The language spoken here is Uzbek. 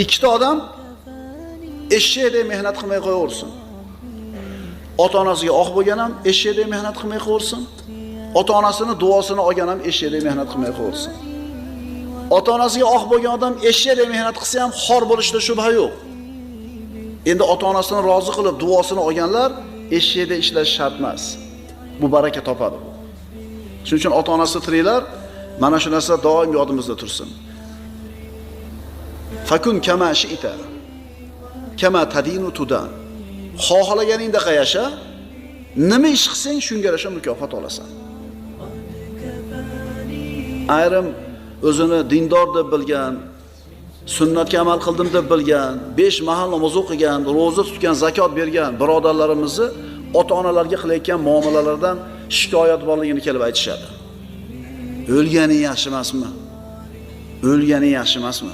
Ikkita odam eshakdek mehnat qilmay qo'yaversin. Ota-onasiga oq bo'lgan ham eshakdek mehnat qilmay qo'yaversin. Ota-onasini duosini olgan ham eshakdek mehnat qilmay qo'yaversin. Ota-onasiga oq bo'lgan odam eshakdek mehnat qilsa ham xor bo'lishda shubha yo'q. Endi ota-onasini rozi qilib duosini olganlar eshakdek ishlash shart emas. Bu baraka topadi. Shuning uchun ota-onasi tiriklar, mana shu narsa doim yodimizda tursin. Fakun kama shi'ta kama tadinu tudan. Xohlaganingdaqa yasha, nima ish qilsang shunga yarasha mukofot olasan. Ayrim o'zini dindor deb bilgan, sunnatga amal qildim deb bilgan, 5 mahal namoz o'qigan, ro'za tutgan, zakot bergan birodarlarimizni ota-onalarga qilayotgan muomalalardan shikoyat borligini kelib aytishadi. O'lgani yaxshi emasmi? O'lgani yaxshi emasmi?